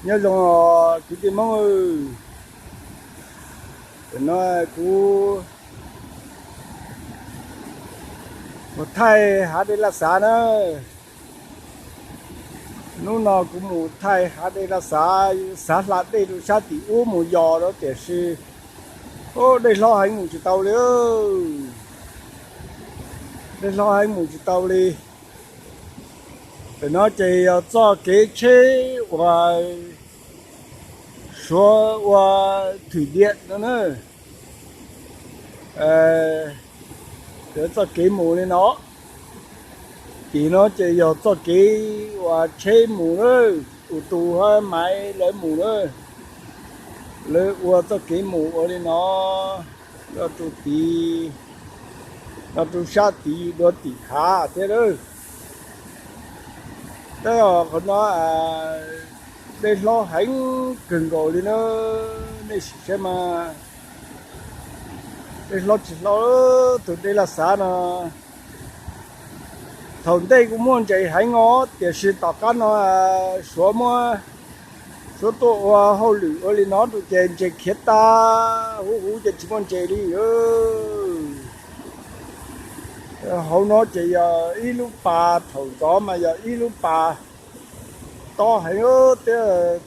Nyob zoo kwv tij Hmoob, tam no kuv mus thaij hav dej Laj Xav na. Hnub no kuv mus thaij hav dej Laj Xav, xav hla dej rau sab tim ub mus yos rau tiam sis dej hlob heev mus tsis tau li. Dej hlob heev mus tsis tau li. Tam no ces yog txoj kev tsheb uas Suav ua thwm diam no na. Txoj kev mus li no, tim no ces yog txoj kev uas tsheb mus na, tus tus ho maiv lawv mus na. Lawv ua txoj kev mus ua li no, nyob rau tid, nyob rau sab tid dua tim hav thiab lawm. Tab qhov no dej hlob heev kawg nkaus li na, nej sim saib mas. Dej hlob tsis hlob, tus dej Laj Xav no thaum ntej kuj muaj ntses heev os, tiam sis tom qab no Suav muab, Suav tuaj ua hauj lwm ua li no rau ces ntses khiav tag huv huv ces tsis muaj ntses li. Hauv no ces yog ib lub pas, thaum ntxov mas yog ib lub pas tob heev thiab,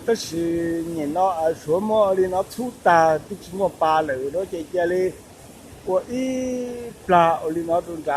tab sis nyem no Suav muab ua li no txhub tag twb tsis muaj pas lawm no ces cia li ua ib plag ua li no rau nrad.